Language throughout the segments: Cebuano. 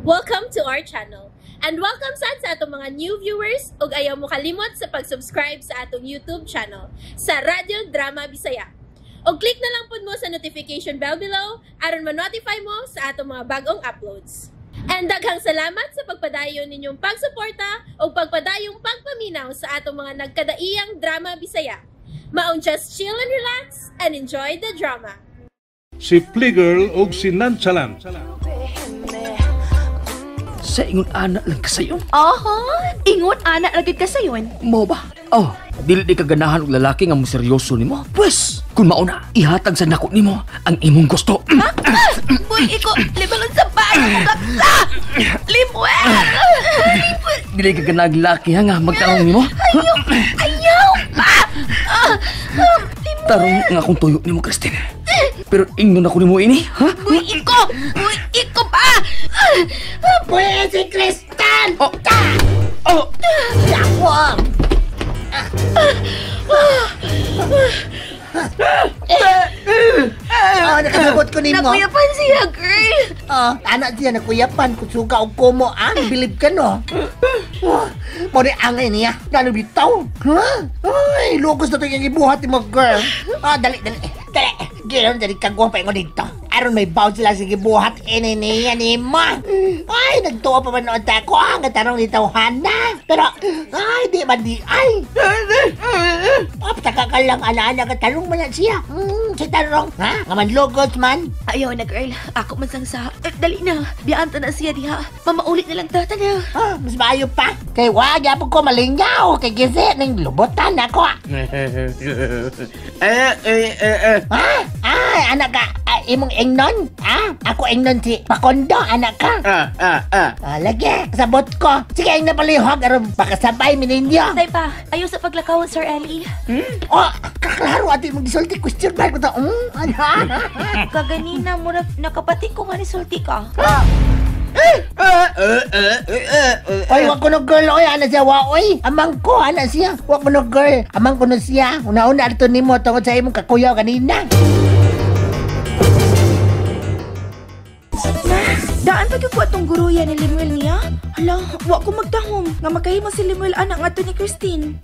Welcome to our channel. And welcome sad sa atong mga new viewers ug ayaw mo kalimot sa pag-subscribe sa atong YouTube channel sa Radyo Drama Bisaya. Og click na lang pud mo sa notification bell below aron ma-notify mo sa atong mga bagong uploads. And daghang salamat sa pagpadayon ninyong pagsuporta ug pagpadayong pagpaminaw sa atong mga nagkadaiyang drama Bisaya. Maong just chill and relax and enjoy the drama. Si Fliegel ug si Nonchalant. Sa ingon ana lang kasayon. Aha, ingon ana lagi ka sayon. Mo ba? Oh, dili di ka ganahan og lalaki nga moseryoso nimo. Pwes, kung mauna, ihatag sa nako nimo ang imong gusto. Boy, iko, libangan sa paa ko kaksa! Limuel! Dili ka ganahan lalaki ha nga magtarong nimo. Ayaw! Ayaw! Ah! Ah! Ah! Limuel! Tarong nga akong tuyo nimo, Christine. Pero ingnon ako nimo ini, ha? Boy, iko! Boy, iko pa! Pwede si Tristan! Oh. Oh! Yawa! Oh, nakasabot ko nimo. Nakuyapan siya, girl! Oh, anak siya nakuyapan kusuga og kumo ah, bilib ka no. Oh, mo ni angay niya. Gano bitaw? Ha? Ay, lugos na to yung ibuhat mo, girl. Oh, dali, dali. Dali. Ginon dali kagwang pa ingon dito. Aron may bound sila sa gibuhat ini niya ni mo. Ay, nagtuwa pa man noon ta ko ang tarong ni tawhana. Pero ay, di man di ay. Oh, pataka ka lang ana-ana ka tarong man na siya. Si tarong, ha? Nga man lugos man. Ayaw na, girl. Ako man sang sa... Eh, dali na. Biyaan ta na siya diha. Mamaulit na lang tata na. Ah, mas maayo pa. Kay wag yapon ko malingaw. Kay gisi ning lubutan ako. Ha? Ay, anak ka. Ah, imong ingnon? Ah, ako ingnon si Pakondo, anak ka. Ah, lagi, kasabot ko. Sige, ingnon palihog aron pakasabay mi ninyo. Tay pa, ayaw sa paglakaw, Sir Ellie. Oh, kaklaro ato imong gisulti question mark ko to. Ano? Kaganina, murag nakapati ko nga ni sulti ka. Oy, wag ko no girl, oy, ana siya, wa, oy. Amang ko, ana siya. Wag ko no girl. Amang ko no siya. Una-una ato nimo tungod sa imong kakuyaw kanina. Daan pa gyud ko atong guruya ni Lemuel niya. Hala, wa ko magtahom nga makahimo si Lemuel anak ngadto ni Christine.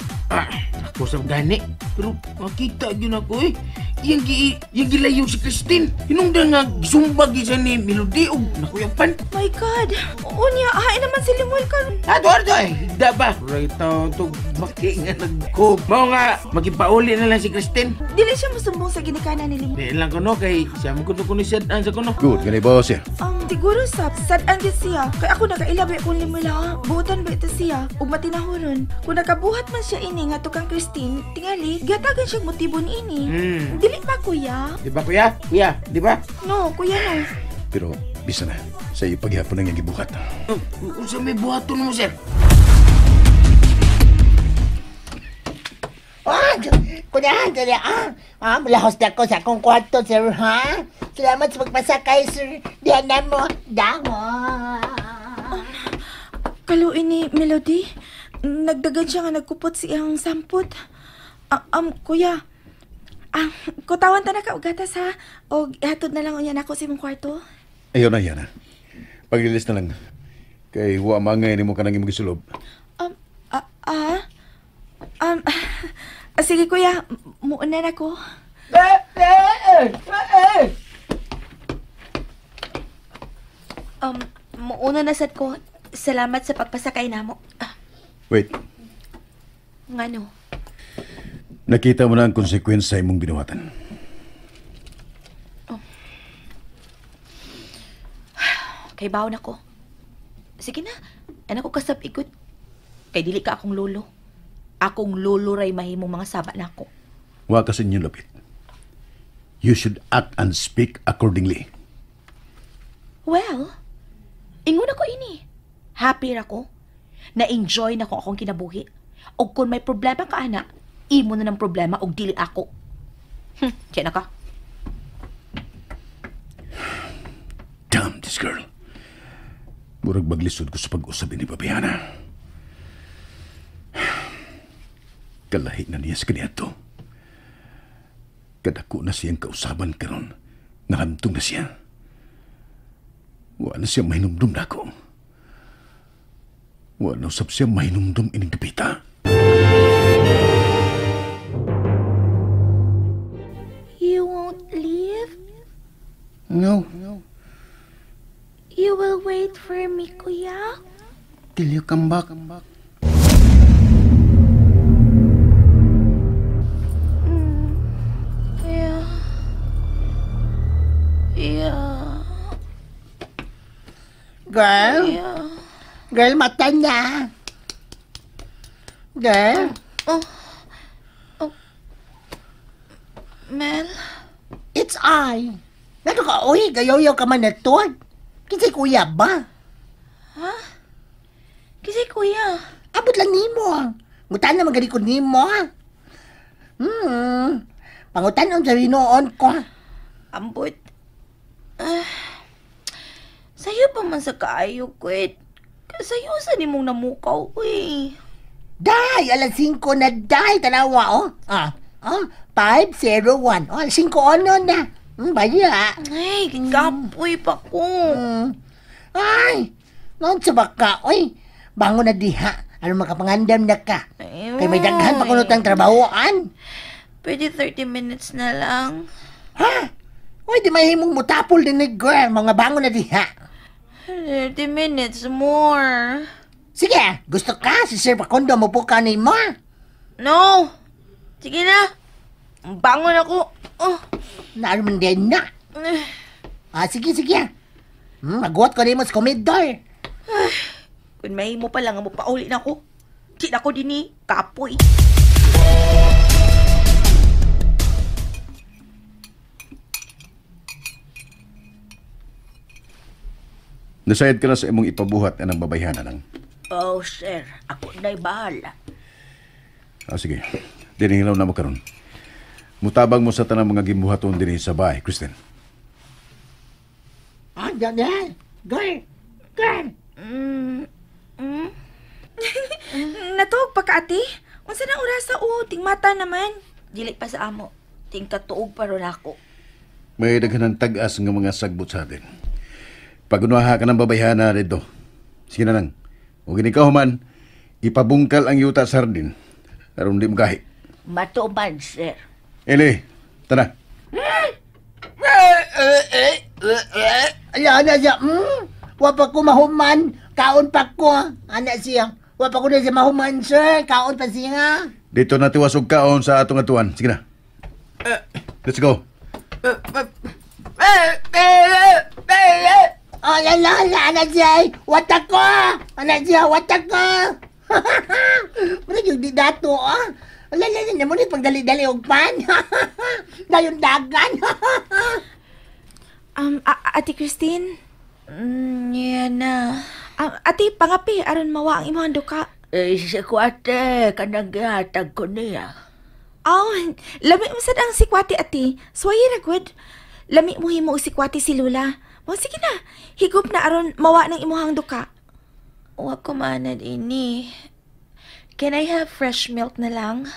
Ako sa gani. Pero makita gyud ako eh. Iyang gilayo si Christine. Hinungdan nga gisumbag siya ni Melody og nakuyapan. My God. Unya, hain naman si Lemuel karon. Ato ato eh. Higda ba? Right now, to maki nga nagko. Mao nga magipauli na lang si Christine. Dili siya mosumbong sa ginikanan ni Lemuel. Di lang kuno kay siya mo kuno kuno siya sa kuno. Good, ganay ba siya? Siguro sa sad-an gyud siya. Kay ako nakaila ba akong Lemuel ha. Buotan ba ito siya ug matinahuron. Kung nakabuhat man siya ini nga kang Christine, tingali gihatagan siya motibo niini. Dili ba kuya? Di ba kuya? Kuya, di ba? No, kuya no. Pero bisa na sa iyo paghihapon ang iyang gibuhat. Unsa may buhaton mo, sir? Ah, kunahan dali ah. Ah, mulahos na ko sa akong kwarto, sir, ha? Salamat sa pagpasakay, sir. Diyan na mo. Dango. Kaluin ni Melody. Nagdagan siya nga nagkupot sa iyang sampot. Kuya, kutawan ta na ka og gatas ha. Og ihatod na lang unya nako sa imong kwarto. Ayaw na, Yana. Paglilis na lang. Kay wa mangay nimo kanang imong gisulob. Sige kuya, muuna na ko. Muuna na sad ko. Salamat sa pagpasakay namo. Ah, Wait, ngano? nakita mo na ang konsekwensya sa imong binuhatan. Kay baon ako. Sige na, anak ko kasab ikot. Kay dili ka akong lolo. Akong lolo ray mahimong mga saba nako. Wa kasi inyo lapit. You should act and speak accordingly. Well, ingon ako ini. Happy ra ko. Na-enjoy na ko akong kinabuhi. Og kung may problema ka, anak, imo na ng problema og dili ako. Tiyan na ka. Damn this girl. Murag maglisod ko sa pag-usap ni Babayana. Kalahi na niya sa kaniadto. Kadako na siyang kausaban karon. Nahamtong na siya. Wala siya mahinumdum na ako. Wa na usab siya mahinumdum ining dapita. You won't leave? No. You will wait for me, Kuya? Till you come back. Yeah. Yeah. Girl? Yeah. Girl, mata na. Girl? Oh. Oh. Mel? It's I. Nato ka, uy, gayoyo ka man na to. Kinsay kuya ba? Ha? Kinsay kuya? Abot lang nimo. Ngutan na magalikod nimo. Pangutan ang sa hinoon ko. Ambot. Sayo pa man sa kaayo, kwet. Sayo sa nimong namukaw, uy. Day! 5:00 na, day! Tanawa, oh. 5:01. Oh, 5:01 na. Baya. Ay, kapoy pa ko. Ay! Noon sa baka, oy. Bangon na diha. Ano makapangandam na ka? Ay, kay may daghan pa kunot ang trabahoan. Pwede 30 minutes na lang. Ha? Uy, di mahimong mutapol din ni girl. Mga bangon na diha. 30 minutes more. Sige, gusto ka? Si Sir Pacondo mo po ka ni mo. No! Sige na. Bangon ako. Oh. Naaruman din na. Sige, sige. Magwat ko rin mo sa komedor. Kung may mo pa lang, mo pauli na ako. Di na ako din eh. Kapoy. Nasayad ka na sa imong ipabuhat anang babayhana lang. Oh, sir. Ako na'y bahala. Sige. Dinihilaw na mo karon. Mutabang mo sa tanang mga gibuhaton dinhi sa bahay, Kristen. Yan, yan. Girl! Girl! Natuog pa ka, ate? Unsa nang orasa, oh? Tingmata naman. Dili pa sa amo. Tingkatuog pa ron ako. May daghan tag-as nga mga sagbot sa atin. Pagunaha ka ng babayhana dito. Sige na lang. O gini ka human, ipabungkal ang yuta sa hardin. Aron di mo gahi. Matuman, sir. Eli, tara. Ala, ana siya. Wa pa ko mahuman. Kaon pa ko. Ana siya. Wa pa ko na siya mahuman, sir. Kaon pa siya. Dito na tiwas og kaon sa atong atuan. Sige na. Let's go. Oh, ala, ala, ana siya. Wata ko. Ana siya, wata ko. Muna yung di dato, ah. Ala, ala, ala, ngunit pagdali-dali og pan. Dayon dagan. Ate Christine? Yan na. Ate, pangapi, aron mawa ang imong duka. Eh, sikwate, kanang gihatag ko niya. Oh, lami mo sad ang sikwate, ate. Suwayi ra gud. Lami mo himo og sikwate si Lula. Mo sige na, higop na aron mawa ng imuhang duka. Wa ko manad ini. Can I have fresh milk na lang?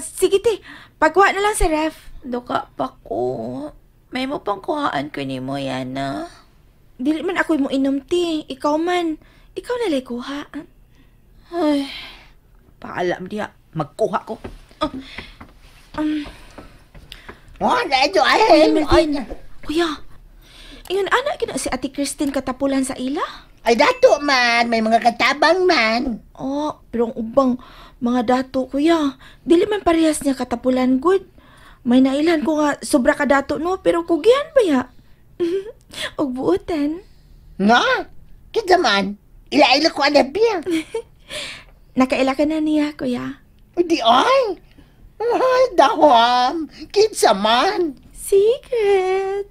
Sige te, pagwa na lang sa ref. Duka pa ko. May mo pang kuhaan ko ni mo, Yana. Dili man ako mo inom, te. Ikaw man. Ikaw na lay kuha. Ay, paalam diya. Magkuha ko. Oh, medyo ay. Melvin. Kuya, ingon ana kina si Ate Christine katapulan sa ila? Ay, dato man. May mga katabang man. Oh, pero ang ubang mga dato, kuya. Dili man parehas niya katapulan, good. May nailan ko nga sobra ka dato, no? Pero kugian ba ya? Og buotan. No? Kita man. Ila-ila ko anak biya. Nakaila ka na niya, kuya. Di ay. Ay, dahom. Kinsa man. Secret.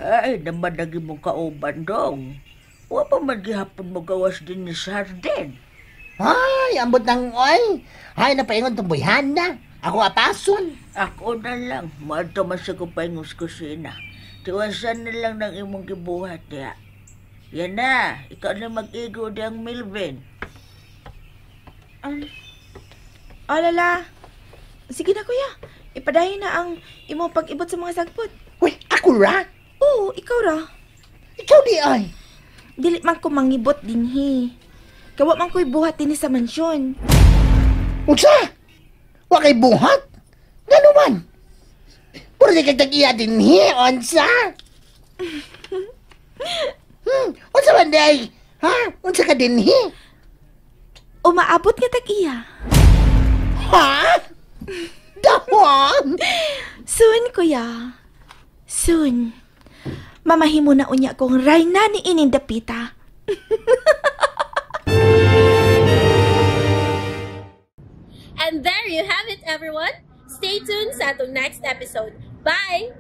Ay, naman naging mong kauban dong. Wa pa man gihapon mo gawas din ni Sarden. Ay, ambot ng oy. Ay, napaingon tong buyhan na. Ako apason. Ako na lang. Maadto man sa kupaingon sa kusina. Tiwasan na lang ng imong gibuhat niya. Yan na, ikaw na mag-igo diyang Melvin. Oh, lala. Sige na, kuya. Ipadayon na ang imong pag-ibot sa mga sagpot. Uy, ako Ako ra? Oo, ikaw ra. Ikaw di ay. Dili man ko mangibot dinhi. Kawa man ko'y buhat dinhi sa mansyon. Unsa? Wa kay buhat? Ngano man? Puro di kag tag-iya dinhi, unsa? Unsa man di ay? Ha? Unsa ka dinhi? Umaabot nga tag-iya. Ha? Dawang? Soon, kuya. Soon. Mamahimo na unya kong rayna ni ining dapita. And there you have it, everyone. Stay tuned sa atong next episode. Bye!